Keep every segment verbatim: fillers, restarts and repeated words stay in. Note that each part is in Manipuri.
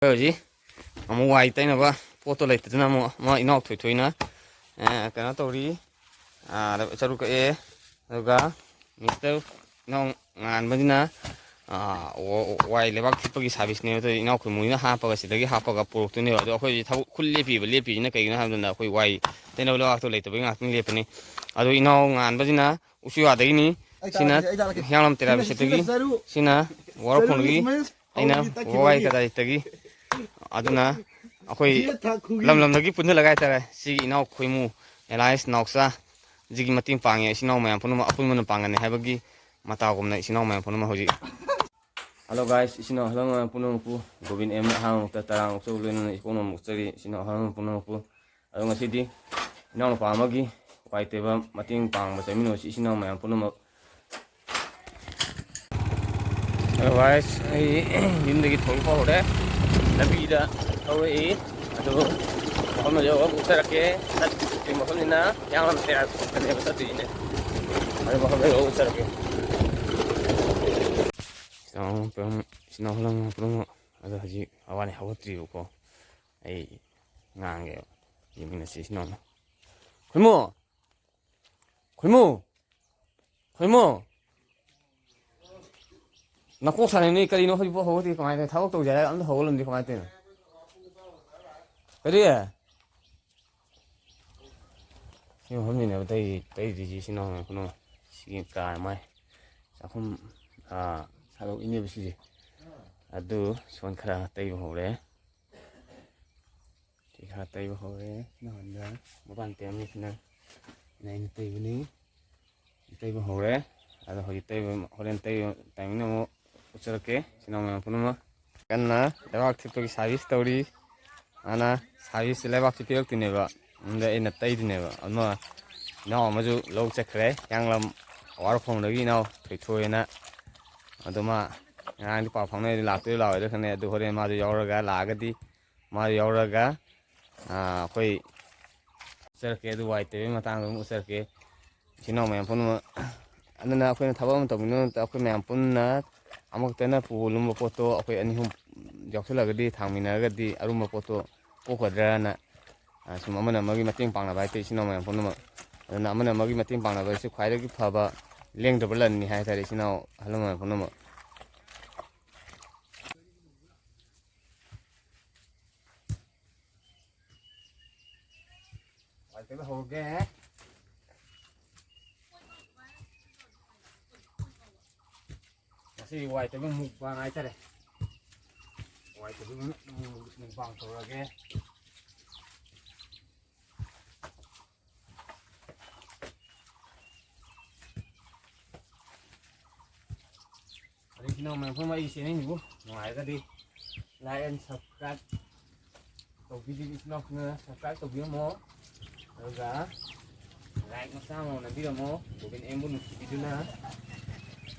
ꯍꯧꯖꯤꯛ ꯑꯃꯨꯛ ꯋꯥꯏ ꯇꯩꯅꯕ ꯄꯣꯠꯇꯣ ꯂꯩꯇꯗꯅ ꯑꯃꯨꯛ ꯑꯃ ꯏꯅꯥꯎ ꯊꯣꯏꯊꯣꯏꯅ, ꯑ, ꯀꯩꯅꯣ ꯇꯧꯔꯤ, ꯑ, ꯆꯔꯨ ꯀꯛꯑꯦ꯫ ꯑꯗꯨꯒ ꯃꯤꯁꯇꯔ ꯏꯅꯥꯎ ꯉꯥꯟꯕꯁꯤꯅ, ꯑ, ꯋꯥꯏ ꯂꯩꯕꯥꯛ ꯊꯤꯠꯄꯒꯤ ꯁꯥꯔꯚꯤꯁꯅꯦꯕ ꯇꯧꯔꯤꯁꯦ꯫ ꯏꯅꯥꯎ ꯈꯣꯏꯃꯨꯅꯤꯅ ꯍꯥꯞꯄꯒ ꯁꯤꯗꯒꯤ ꯍꯥꯞꯄꯒ ꯄꯨꯔꯛꯇꯣꯏꯅꯦꯕ꯫ ꯑꯗꯣ ꯑꯩꯈꯣꯏ ꯊꯕꯛ ꯈꯨꯜ ꯂꯦꯞꯄꯤꯕ, ꯂꯦꯞꯄꯤꯁꯤꯅ ꯀꯩꯒꯤꯅꯣ ꯍꯥꯏꯕ ꯃꯇꯝꯗ ꯑꯩꯈꯣꯏ ꯋꯥꯏ ꯇꯩꯅꯕ ꯂꯩꯕꯥꯛꯇꯣ ꯂꯩꯇꯕꯒꯤ ꯉꯥꯛꯇꯪ ꯂꯦꯞꯄꯅꯤ꯫ ꯑꯗꯣ ꯏꯅꯥꯎ ꯉꯥꯟꯕꯁꯤꯅ ꯎꯆꯤꯋꯥꯗꯒꯤ, ꯁꯤꯅ ꯍꯤꯌꯥꯡꯂꯝ ꯇꯦꯔꯥ ꯕꯤꯁꯦꯠꯇꯒꯤ, ꯁꯤꯅ ꯋꯥꯔꯣꯛꯐꯝꯗꯒꯤ, ꯑꯩꯅ ꯋꯥꯏ ꯀꯗꯥꯏꯗꯒꯤ꯫ ꯑꯗꯨꯅ ꯑꯩꯈꯣꯏ ꯂꯝ ꯂꯝꯗꯒꯤ ꯄꯨꯟꯁꯤꯜꯂꯒ ꯍꯥꯏꯇꯥꯔꯦ, ꯁꯤꯒꯤ ꯏꯅꯥꯎ ꯈꯣꯏꯃꯨ ꯑꯦꯂꯥꯏꯟꯁ ꯅꯥꯎꯆꯥ ꯁꯤꯒꯤ ꯃꯇꯦꯡ ꯄꯥꯡꯉꯦ꯫ ꯏꯆꯤꯟ ꯏꯅꯥꯎ ꯃꯌꯥꯝ ꯄꯨꯝꯅꯃꯛ ꯑꯄꯨꯟꯕꯅ ꯄꯥꯡꯒꯅꯤ ꯍꯥꯏꯕꯒꯤ ꯃꯇꯥꯒꯨꯝꯅ ꯏꯆꯤꯟ ꯏꯅꯥꯎ ꯃꯌꯥꯝ ꯄꯨꯝꯅꯃꯛ ꯍꯧꯖꯤꯛ꯫ Hello guys, ꯏꯆꯤꯟ ꯏꯅꯥꯎ ꯑꯍꯜ ꯂꯃꯟ ꯄꯨꯝꯅꯃꯛꯄꯨ ꯒꯣꯕꯤꯟ ꯑꯦꯝ ꯑꯍꯥꯟꯕꯃꯛꯇ ꯇꯔꯥꯃꯨꯛ ꯆꯧ ꯂꯣꯏꯅꯅ ꯏꯀꯣꯛꯅ ꯃꯨꯛꯆꯔꯤ꯫ ꯏꯆꯤꯟ ꯏꯅꯥꯎ ꯑꯍꯜ ꯂꯃꯟ ꯄꯨꯝꯅꯃꯛꯄꯨ꯫ ꯑꯗꯣ ꯉꯁꯤꯗꯤ ꯏꯅꯥꯎꯅꯨꯄꯥ ꯑꯃꯒꯤ ꯎꯄꯥꯏ ꯇꯩꯕ ꯃꯇꯦꯡ ꯄꯥꯡꯕ ꯆꯠꯃꯤꯟꯅꯧꯁꯤ ꯏꯆꯤꯟ ꯏꯅꯥꯎ ꯃꯌꯥꯝ ꯄꯨꯝꯅꯃꯛ꯫ Hello guys, ꯑꯩ ꯌꯨꯝꯗꯒꯤ ꯊꯣꯛꯂꯛꯄ ꯍꯧꯔꯦ꯫ ꯂꯝꯕꯤꯗ ꯊꯧꯔꯛꯏ꯫ ꯑꯗꯨ ꯃꯐꯝꯗ ꯌꯧꯔꯒ ꯎꯠꯆꯔꯛꯀꯦ꯫ ꯆꯠꯇ꯭ꯔꯤ ꯃꯐꯝꯁꯤꯅ ꯍꯤꯌꯥꯡꯂꯝ ꯇꯦꯔꯥ ꯆꯠꯄꯅꯦꯕ ꯆꯠꯇꯣꯏꯁꯤꯅꯦ꯫ ꯑꯗꯨ ꯃꯐꯝꯗ ꯌꯧꯔꯒ ꯎꯠꯆꯔꯛꯀꯦ꯫ ꯏꯆꯤꯟ ꯏꯅꯥꯎ ꯄꯨꯝꯅꯃꯛ, ꯏꯆꯤꯟ ꯏꯅꯥꯎ ꯄꯨꯝꯅꯃꯛ꯫ ꯑꯗꯣ ꯍꯧꯖꯤꯛ ꯃꯕꯥꯅꯤ ꯍꯧꯒꯠꯇ꯭ꯔꯤꯕꯀꯣ꯫ ꯑꯩ ꯉꯥꯡꯒꯦꯕ꯫ ꯌꯦꯡꯃꯤꯟꯅꯁꯤ ꯏꯆꯤꯟ ꯏꯅꯥꯎꯅ꯫ ꯈꯣꯏꯃꯨ! ꯈꯣꯏꯃꯨ! ꯈꯣꯏꯃꯨ! ꯅꯀꯣꯛ ꯁꯥꯟꯅꯩ ꯅꯣꯏ ꯀꯔꯤꯅꯣ? ꯍꯧꯖꯤꯛꯐꯥꯎ ꯍꯧꯒꯠꯇꯦ ꯀꯃꯥꯏꯅ ꯇꯧꯅꯤ? ꯊꯕꯛ ꯇꯧꯁꯦ ꯍꯥꯏꯔꯒ ꯑꯝꯇ ꯍꯧꯒꯠꯂꯝꯗꯦ ꯀꯃꯥꯏꯅ ꯇꯧꯔꯤꯅꯣ? ꯀꯔꯤ? ꯁꯤ ꯃꯐꯝꯁꯤꯅꯦꯕ ꯇꯩ-, ꯇꯩꯗꯣꯏꯁꯤ ꯏꯆꯤꯟ ꯏꯅꯥꯎ ꯃꯌꯥꯝ ꯄꯨꯝꯅꯃꯛ꯫ ꯁꯤꯒꯤ ꯀꯥ ꯃꯥꯏ ꯆꯥꯛꯈꯨꯝ, ꯑꯥ, ꯁꯥꯗꯣꯛꯏꯅꯦꯕ ꯁꯤꯁꯦ꯫ ꯑꯗꯨ ꯁꯣꯝ ꯈꯔ ꯇꯩꯕ ꯍꯧꯔꯦ꯫ ꯁꯤ ꯈꯔ ꯇꯩꯕ ꯍꯧꯔꯦ꯫ ꯅꯍꯥꯟꯗ ꯃꯄꯥꯟ ꯇꯩꯔꯝꯃꯤꯁꯤꯅ ꯑꯩꯅ, ꯑꯩꯅ ꯇꯩꯕꯅꯤ꯫ ꯇꯩꯕ ꯍꯧꯔꯦ꯫ ꯑꯗꯣ ꯍꯧꯖꯤꯛ ꯇꯩꯕ, ꯍꯣꯔꯦꯟ ꯇꯩꯕ timing ꯑꯃꯨꯛ ꯎꯠꯆꯔꯛꯀꯦ, ꯏꯆꯤꯟ ꯏꯅꯥꯎ ꯃꯌꯥꯝ ꯄꯨꯝꯅꯃꯛ꯫ ꯀꯟꯅ ꯂꯩꯕꯥꯛ ꯊꯤꯠꯄꯒꯤ service ꯇꯧꯔꯤ꯫ ꯃꯥꯅ service ꯁꯦ ꯂꯩꯕꯥꯛꯁꯦ ꯄꯤꯔꯛꯇꯣꯏꯅꯦꯕ, ꯑꯗ ꯑꯩꯅ ꯇꯩꯗꯣꯏꯅꯦꯕ꯫ ꯑꯃ ꯏꯅꯥꯎ ꯑꯃꯁꯨ ꯂꯧ ꯆꯠꯈ꯭ꯔꯦ, ꯍꯤꯌꯥꯡꯂꯝ ꯋꯥꯔꯣꯛꯐꯝꯗꯒꯤ ꯏꯅꯥꯎ ꯊꯣꯏꯊꯣꯏꯅ꯫ ꯑꯗꯣ ꯃꯥ ꯉꯔꯥꯡꯗꯤ ꯄꯥꯎ ꯐꯥꯎꯅꯔꯦ, ꯂꯥꯛꯇꯣꯏꯔꯥ ꯂꯥꯛꯑꯣꯏꯗ꯭ꯔꯥ ꯈꯪꯗꯦ꯫ ꯑꯗꯨ ꯍꯣꯔꯦꯟ ꯃꯥꯁꯨ ꯌꯥꯎꯔꯒ, ꯂꯥꯛꯑꯒꯗꯤ ꯃꯥ ꯌꯥꯎꯔꯒ, ꯑꯥ, ꯑꯩꯈꯣꯏ ꯎꯠꯆꯔꯛꯀꯦ꯫ ꯑꯗꯨ ꯋꯥꯏ ꯇꯩꯕꯒꯤ ꯃꯇꯥꯡꯗ ꯑꯃꯨꯛ ꯎꯠꯆꯔꯛꯀꯦ꯫ ꯏꯆꯤꯟ ꯏꯅꯥꯎ ꯃꯌꯥꯝ ꯄꯨꯝꯅꯃꯛ꯫ ꯑꯗꯨꯅ ꯑꯩꯈꯣꯏꯅ ꯊꯕꯛ ꯑꯃ ꯇꯧꯃꯤꯟꯅꯕ ꯃꯇꯝꯗ ꯑꯩꯈꯣꯏ ꯃꯌꯥꯝ ꯄꯨꯟꯅ ꯑꯃꯈꯛꯇꯅ ꯄꯨ ꯂꯨꯝꯕ ꯄꯣꯠꯇꯣ ꯑꯩꯈꯣꯏ ꯑꯅꯤ ꯑꯍꯨꯝ ꯌꯥꯎꯁꯜꯂꯒꯗꯤ, ꯊꯥꯡꯃꯤꯟꯅꯔꯒꯗꯤ ꯑꯔꯨꯝꯕ ꯄꯣꯠꯇꯣ ꯀꯣꯛꯀꯗ꯭ꯔꯅ, ꯑ, ꯁꯨꯝ ꯑꯃꯅ ꯑꯃꯒꯤ ꯃꯇꯦꯡ ꯄꯥꯡꯅꯕ ꯍꯥꯏꯇꯥꯔꯦ, ꯏꯆꯤꯟ ꯏꯅꯥꯎ ꯃꯌꯥꯝ ꯄꯨꯝꯅꯃꯛ꯫ ꯑꯗꯨꯅ ꯑꯃꯅ ꯑꯃꯒꯤ ꯃꯇꯦꯡ ꯄꯥꯡꯅꯕ ꯍꯥꯏꯁꯤ ꯈ꯭ꯋꯥꯏꯗꯒꯤ ꯐꯕ, ꯂꯦꯡꯗꯕ ꯂꯟꯅꯤ ꯍꯥꯏꯇꯥꯔꯦ, ꯏꯆꯤꯟ ꯏꯅꯥꯎ ꯑꯍꯜ ꯂꯃꯟ ꯄꯨꯝꯅꯃꯛ꯫ ꯋꯥꯏ ꯇꯩꯕ ꯍꯧꯔꯒꯦ꯫ ꯉꯁꯤ ꯋꯥꯏ ꯇꯩꯕ mukbang ꯍꯥꯏꯇꯥꯔꯦ꯫ ꯋꯥꯏ ꯇꯩꯕ mukbang ꯇꯧꯔꯒꯦ꯫ ꯑꯗꯒꯤ ꯏꯅꯥꯎ ꯃꯌꯥꯝ ꯄꯨꯝꯅꯃꯛ ꯑꯩꯒꯤ channelꯁꯤꯕꯨ ꯅꯨꯡꯉꯥꯏꯔꯒꯗꯤ like and subscribe ꯇꯧꯕꯤꯗ꯭ꯔꯤꯕ ꯏꯆꯤꯟ ꯏꯅꯥꯎꯁꯤꯡꯅ subscribe ꯇꯧꯕꯤꯔꯝꯃꯣ꯫ ꯑꯗꯨꯒ like ꯃꯆꯥ ꯑꯃ ꯅꯝꯕꯤꯔꯝꯃꯣ꯫ ꯒꯣꯕꯤꯟ ꯑꯦꯝꯕꯨ ꯅꯨꯡꯁꯤꯕꯤꯗꯨꯅ꯫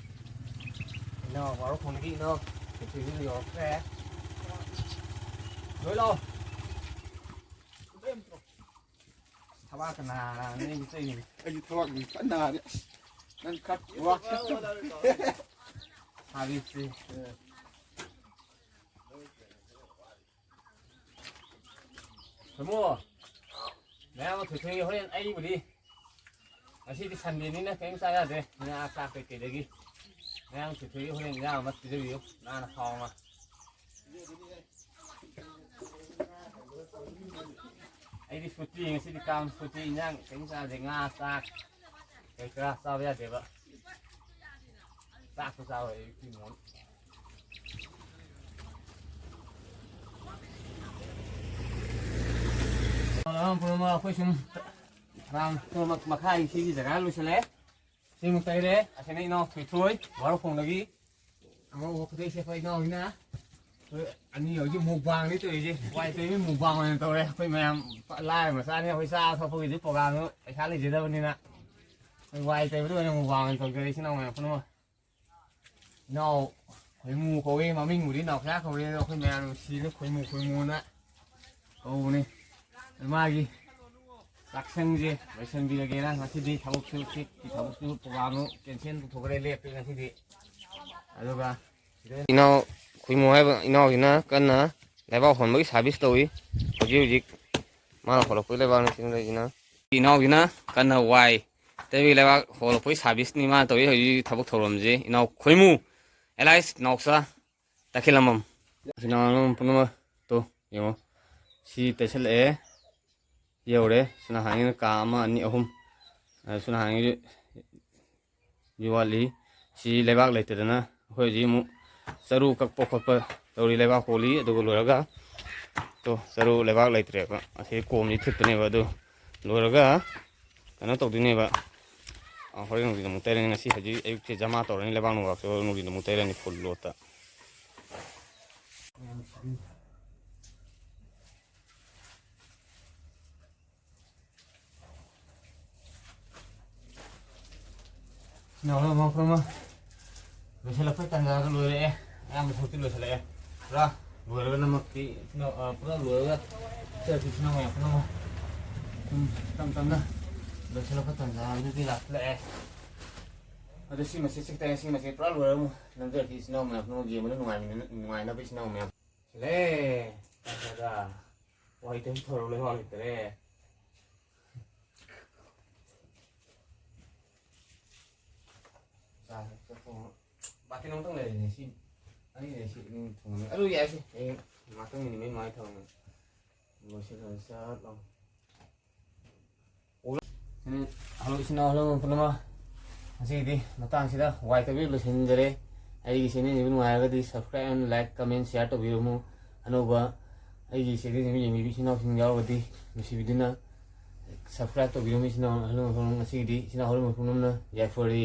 ꯏꯅꯥꯎ ꯋꯥꯔꯣꯛꯈꯣꯡꯗꯒꯤ ꯏꯅꯥꯎ ꯄꯨꯟꯁꯤꯁꯤꯗ ꯌꯧꯔꯛꯈ꯭ꯔꯦ꯫ ꯂꯣꯏ ꯂꯥꯛꯑꯣ꯫ ꯊꯕꯥꯛ ꯀꯅꯥꯅ ꯑꯩꯒꯤ ꯆꯩꯅꯤ? ꯑꯩꯁꯨ ꯊꯕꯥꯛ ꯀꯟꯅ ꯅꯥꯔꯦ꯫ ꯑꯁ, ꯅꯪ ꯈꯔ ꯋꯥ ꯈꯔ ꯊꯥꯕꯤꯁꯤ꯫ ꯊꯝꯃꯣ꯫ ꯃꯌꯥꯝ ꯑꯃ ꯊꯣꯏꯊꯣꯏ ꯍꯣꯔꯦꯟ ꯑꯩꯕꯨꯗꯤ ꯉꯁꯤꯗꯤ Sundayꯅꯤꯅ ꯀꯔꯤꯝ ꯆꯥ ꯌꯥꯗ꯭ꯔꯦ꯫ ꯉꯥ ꯆꯥꯛ ꯀꯩꯀꯩꯗꯒꯤ ꯃꯌꯥꯝ ꯊꯣꯏꯊꯣꯏꯒꯤ ꯍꯣꯔꯦꯟ ꯏꯟꯖꯥꯡ ꯑꯃ ꯄꯤꯖꯕꯤꯌꯨ꯫ ꯉꯥꯅ ꯍꯥꯎꯅ꯫ ꯑꯩꯗꯤ ꯁꯨꯇꯤ ꯉꯁꯤꯗꯤ ꯀꯥꯡ ꯁꯨꯇꯤ, ꯏꯟꯖꯥꯡ ꯀꯔꯤꯝ ꯆꯥꯗꯦ, ꯉꯥ ꯆꯥꯛ ꯀꯔꯤ ꯀꯔꯥ ꯆꯥꯕ ꯌꯥꯗꯦꯕ꯫ ꯆꯥꯛꯁꯨ ꯆꯥꯔꯣꯏ ꯑꯌꯨꯛꯀꯤ ꯃꯣꯟ꯫ ꯑꯩꯈꯣꯏ ꯁꯨꯝ ꯃꯈꯥꯒꯤ ꯁꯤꯒꯤ ꯖꯒꯥ ꯂꯣꯏꯁꯤꯜꯂꯦ꯫ ꯁꯤꯃꯨꯛ ꯇꯩꯔꯦ꯫ ꯑꯁꯤꯅ ꯏꯅꯥꯎ ꯊꯣꯏꯊꯣꯏ ꯋꯥꯔꯧꯈꯣꯡꯗꯒꯤ꯫ ꯑꯉꯧꯕ ꯈꯨꯗꯩ ꯁꯦꯠꯄ ꯏꯅꯥꯎꯁꯤꯅ꯫ ꯑꯩꯈꯣꯏ ꯑꯅꯤ ꯍꯧꯖꯤꯛ mukbangꯅꯤ ꯇꯧꯔꯤꯁꯦ꯫ ꯋꯥꯏ ꯇꯩꯕꯒꯤ mukbang ꯑꯣꯏꯅ ꯇꯧꯔꯦ꯫ ꯑꯩꯈꯣꯏ ꯃꯌꯥꯝ ꯂꯥꯏꯔ ꯃꯆꯥꯅꯤ꯫ ꯑꯩꯈꯣꯏ ꯆꯥꯕ ꯊꯛꯄꯒꯤꯗꯤ programꯗꯨ ꯄꯩꯁꯥ ꯂꯩꯖꯗꯕꯅꯤꯅ꯫ ꯑꯩꯈꯣꯏ ꯋꯥꯏ ꯇꯩꯕꯗ ꯑꯣꯏꯅ mukbang ꯑꯣꯏꯅ ꯇꯧꯖꯔꯦ ꯏꯆꯤꯟ ꯏꯅꯥꯎ ꯃꯌꯥꯝ ꯄꯨꯝꯅꯃꯛ꯫ ꯏꯅꯥꯎ ꯈꯣꯏꯃꯨ ꯀꯧꯋꯦ, ꯃꯃꯤꯡꯕꯨꯗꯤ ꯅꯥꯎꯆꯥ ꯀꯧꯋꯦ, ꯑꯗꯣ ꯑꯩꯈꯣꯏ ꯃꯌꯥꯝ ꯅꯨꯡꯁꯤꯅ ꯈꯣꯏꯃꯨ ꯈꯣꯏꯃꯨꯅ ꯀꯧꯕꯅꯤ꯫ ꯃꯥꯒꯤ ꯆꯥꯛꯁꯪꯁꯦ ꯂꯣꯏꯁꯟꯕꯤꯔꯒꯦꯅ ꯉꯁꯤꯗꯤ ꯊꯕꯛꯁꯨ, ꯆꯦꯛꯀꯤ ꯊꯕꯛꯁꯨ programꯗꯨ cancel ꯇꯧꯊꯣꯛꯈ꯭ꯔꯦ, ꯂꯦꯞꯄꯦ ꯉꯁꯤꯗꯤ꯫ ꯑꯗꯨꯒ ꯏꯅꯥꯎ ꯈꯣꯏꯃꯨ ꯍꯥꯏꯕ ꯏꯅꯥꯎꯁꯤꯅ ꯀꯟꯅ ꯂꯩꯕꯥꯛ ꯍꯣꯟꯕꯒꯤ ꯁꯥꯔꯚꯤꯁ ꯇꯧꯏ꯫ ꯍꯧꯖꯤꯛ ꯍꯧꯖꯤꯛ ꯃꯥꯅ ꯍꯣꯜꯂꯛꯄꯒꯤ ꯂꯩꯕꯥꯛꯅꯤ ꯁꯤꯅ ꯂꯩꯁꯤꯅ꯫ ꯏꯅꯥꯎꯁꯤꯅ ꯀꯟꯅ ꯋꯥꯏ ꯇꯩꯕꯒꯤ ꯂꯩꯕꯥꯛ ꯍꯣꯜꯂꯛꯄꯒꯤ ꯁꯥꯔꯚꯤꯁꯅꯤ ꯃꯥꯅ ꯇꯧꯔꯤ ꯍꯧꯖꯤꯛ ꯊꯕꯛ ꯊꯧꯔꯝꯁꯦ꯫ ꯏꯅꯥꯎ ꯈꯣꯏꯃꯨ ꯑꯦꯂꯥꯏꯁ ꯅꯥꯎꯆꯥ ꯇꯈꯦꯜꯂꯝꯕꯝ꯫ ꯏꯅꯥꯎ ꯄꯨꯝꯅꯃꯛ ꯇꯣ ꯌꯦꯡꯉꯣ꯫ ꯁꯤ ꯇꯩꯁꯜꯂꯛꯑꯦ꯫ ꯌꯧꯔꯦ꯫ ꯁꯤꯅ ꯍꯥꯡꯉꯤꯅ ꯀꯥ ꯑꯃ, ꯑꯅꯤ, ꯑꯍꯨꯝ꯫ ꯑ, ꯁꯤꯅ ꯍꯥꯡꯉꯤ ꯌꯨ ꯋꯥꯠꯂꯤ꯫ ꯁꯤ ꯂꯩꯕꯥꯛ ꯂꯩꯇꯗꯅ ꯑꯩꯈꯣꯏ ꯍꯧꯖꯤꯛ ꯑꯃꯨꯛ ꯆꯔꯨ ꯀꯛꯄ ꯈꯣꯠꯄ ꯇꯧꯔꯤ꯫ ꯂꯩꯕꯥꯛ ꯍꯣꯜꯂꯤ꯫ ꯑꯗꯨꯒ ꯂꯣꯏꯔꯒ ꯇꯣ ꯆꯔꯨ ꯂꯩꯕꯥꯛ ꯂꯩꯇ꯭ꯔꯦꯕ꯫ ꯑꯁꯤ ꯀꯣꯝꯁꯤ ꯊꯤꯠꯄꯅꯦꯕ꯫ ꯑꯗꯨ ꯂꯣꯏꯔꯒ ꯀꯩꯅꯣ ꯇꯧꯗꯣꯏꯅꯦꯕ꯫ ꯑ, ꯍꯣꯔꯦꯟ ꯅꯨꯡꯊꯤꯟ ꯑꯃꯨꯛ ꯇꯩꯔꯅꯤ꯫ ꯉꯁꯤ ꯍꯧꯖꯤꯛ ꯑꯌꯨꯛꯁꯦ ꯖꯃꯥ ꯇꯧꯔꯅꯤ꯫ ꯂꯩꯕꯥꯛ ꯅꯨꯡꯕꯥꯛꯁꯨ ꯍꯣꯔꯦꯟ ꯅꯨꯡꯊꯤꯟ ꯑꯃꯨꯛ ꯇꯩꯔꯅꯤ ꯐꯨꯜ ꯂꯣꯠꯇ꯫ ꯅꯥꯎꯔꯦꯝ ꯃꯐꯝ ꯑꯃ ꯂꯣꯏꯁꯤꯜꯂꯛꯄꯩ ꯇꯥꯟꯖꯥꯗ ꯂꯣꯏꯔꯛꯑꯦ꯫ ꯑꯌꯥꯝꯕ ꯁꯔꯨꯛꯇꯤ ꯂꯣꯏꯁꯤꯜꯂꯛꯑꯦ꯫ ꯄꯨꯔꯥ ꯂꯣꯏꯔꯒ ꯅꯃꯛꯇꯤ ꯏꯆꯤꯟ ꯏꯅꯥꯎ, ꯑ, ꯄꯨꯔꯥ ꯂꯣꯏꯔꯒ ꯏꯆꯤꯟ ꯏꯅꯥꯎ ꯃꯌꯥꯝ ꯄꯨꯝꯅꯃꯛ ꯁꯨꯝ ꯇꯞ ꯇꯞꯅ ꯂꯣꯏꯁꯤꯜꯂꯛꯄ ꯇꯥꯟꯖꯥꯗꯨꯗꯤ ꯂꯥꯛꯁꯤꯜꯂꯛꯑꯦ꯫ ꯑꯗꯣ ꯁꯤ ꯃꯆꯦꯠꯁꯤ ꯈꯤꯇꯪ, ꯁꯤ ꯃꯆꯦꯠ ꯄꯨꯔꯥ ꯂꯣꯏꯔꯒ ꯑꯃꯨꯛ ꯅꯝꯖꯔꯛꯀꯦ ꯏꯆꯤꯟ ꯏꯅꯥꯎ ꯃꯌꯥꯝ ꯄꯨꯝꯅꯃꯛ ꯌꯦꯡꯕꯗ ꯅꯨꯡꯉꯥꯏꯃꯤꯟꯅ-, ꯅꯨꯡꯉꯥꯏꯅꯕ ꯏꯆꯤꯟ ꯏꯅꯥꯎ ꯃꯌꯥꯝ꯫ ꯂꯦ, ꯇꯥꯟꯖꯥꯗ꯫ ꯋꯥꯍꯩ ꯇꯨꯝ ꯊꯧꯔꯝ ꯂꯩꯕꯥꯛ ꯂꯩꯇꯔꯦ꯫ ꯆꯥꯛ ꯆꯥꯛ ꯊꯣꯡꯉꯣ꯫ ꯕꯥꯇꯤꯟ ꯑꯃꯇꯪ ꯂꯩꯔꯤꯅꯦ ꯁꯤ꯫ ꯑꯅꯤ ꯂꯩ ꯁꯤ ꯑꯅꯤ ꯊꯣꯡꯉꯝꯃꯦ꯫ ꯑꯗꯨ ꯌꯥꯏ ꯁꯤ꯫ ꯍꯌꯦꯡ ꯉꯥꯛꯇꯪ ꯃꯤꯅꯤꯠ ꯃꯔꯤ ꯃꯉꯥ ꯊꯝꯃꯝꯃꯦ꯫ ꯂꯣꯏꯁꯤꯜꯂꯒ ꯆꯠꯂꯣ꯫ ꯍꯜꯂꯣ ꯏꯆꯤꯟ ꯏꯅꯥꯎ, ꯍꯜꯂꯣ ꯄꯨꯝꯅꯃꯛ꯫ ꯉꯁꯤꯒꯤꯗꯤ ꯃꯇꯥꯡꯁꯤꯗ ꯋꯥꯏ ꯇꯩꯕꯤꯕ ꯂꯣꯏꯁꯤꯟꯖꯔꯦ꯫ ꯑꯩꯒꯤ channel ꯁꯤꯕꯨ ꯅꯨꯡꯉꯥꯏꯔꯒꯗꯤ subscribe and like, comment, share ꯇꯧꯕꯤꯔꯝꯃꯨ꯫ ꯑꯅꯧꯕ ꯑꯩꯒꯤ channel ꯁꯤꯕꯨ ꯌꯦꯡꯕꯤꯕ ꯏꯆꯤꯟ ꯏꯅꯥꯎꯁꯤꯡ ꯌꯥꯎꯔꯒꯗꯤ ꯅꯨꯡꯁꯤꯕꯤꯗꯨꯅ subscribe ꯇꯧꯕꯤꯔꯝꯃꯨ ꯏꯆꯤꯟ ꯏꯅꯥꯎ, ꯍꯜꯂꯣ ꯄꯨꯝꯅꯃꯛ꯫ ꯉꯁꯤꯒꯤꯗꯤ ꯏꯆꯤꯟ ꯏꯅꯥꯎ, ꯍꯜꯂꯣ ꯄꯨꯝꯅꯃꯛꯅ ꯌꯥꯏꯐꯔꯦ꯫